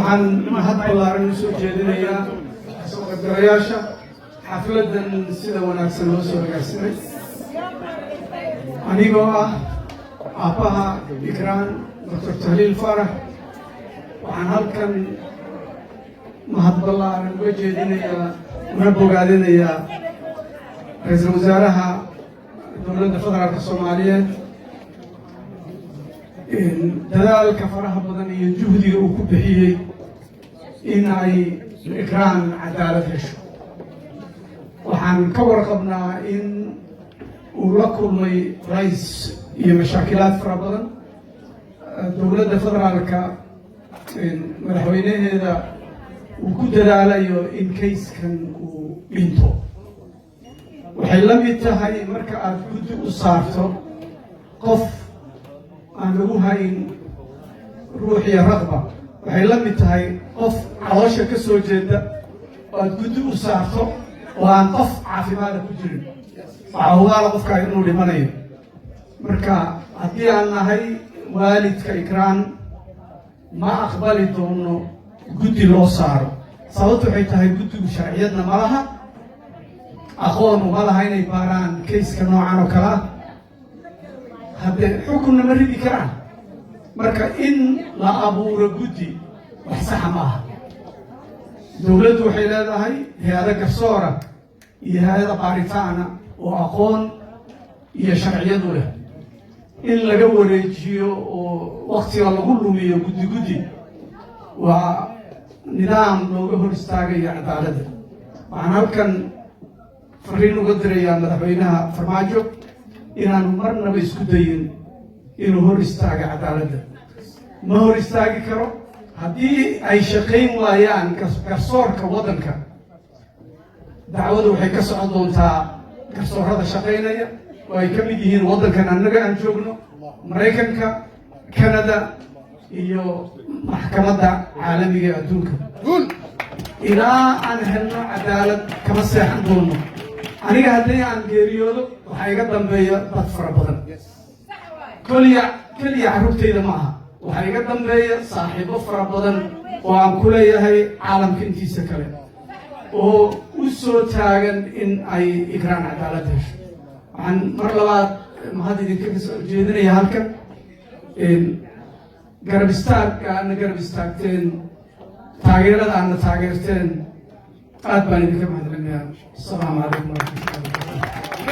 Waxaan mahad ballaaran usoo jeedinayaa kasoo qaybgalayaasha xafladdan sida wanaagsan loo soo agaasimay. Anigoo ah aabbaha Ikraan, Doctor Tahliil Faarax, waxaan halkan mahad ballaaran uga jeedinayaa una bogaadinayaa ra-iisul wasaaraha Dowladda Federaalka Soomaaliyeed dadaalka faraha badan iyo juhdiga uu ku bixiyey in ay Ikraan cadaalad hesho. Waxaan ka warqabnaa in uu la kulmay culays iyo mashaakilaad fara badan. Dowladda federaalka madaxweynaheeda uu ku dadaalayo in case-kan uu dhinto. Waxay la mid tahay marka aad guddi u saarto qof aan lagu hayn ruux iyo raqba. Waxay la mid tahay qof caloosha ka soo jeeda oo aad guddi u saarto oo aan qof caafimaada ku jirin. Waxaa hubaala qofkaa inuu dhimanayo. Marka haddii aan nahay waalidka Ikraan, ma aqbali doono guddi loo saaro. Sababtu waxay tahay, guddigu sharciyadna ma laha, aqoon uma laha inay baaraan case-ka noocan oo kale ah. Haddee xukunna ma ridi karaan. Marka in la abuuro guddi wax saxa ma aha. Dowladdu waxay leedahay hay-ado garsoora iyo hay-ada baaritaana oo aqoon iyo sharciyadu leh. In laga wareejiyo oo waktiga lagu lumiyo guddi guddi waa nidaam looga hor istaagayo cadaaladda. Waxaan halkan fariin uga dirayaa Madaxweynaha Farmaajo inaanu marnaba isku dayin inuu hor istaago cadaaladda. Ma hor istaagi karo. Haddii ay shaqayn waayaan garsoorka waddanka, dacwadu waxay ka socon doontaa garsoorada shaqaynaya oo ay ka mid yihiin waddankan annaga aan joogno, Maraykanka, Canada iyo Maxkamadda Caalamiga ee adduunka. Ilaa aan helno cadaalad, kama seexan doono. Aniga haddii aan geeriyoodo, waxaa iga dambeeya dad fara badan. Keliya keliya carruurtayda ma aha, waxaa iga dambeeya saaxiibo fara badan oo aan ku leeyahay caalamka intiisa kale oo u soo taagan in ay Ikraan cadaalad hesho. Waxaan mar labaad mahad idinkaga soo jeedinaya halkan garab istaagga aadna garab istaagteen, taageerada aadna taageerteen. Aad baan idinka mahadcelinayaa. Asalaamu calaykum waraxmatullahi.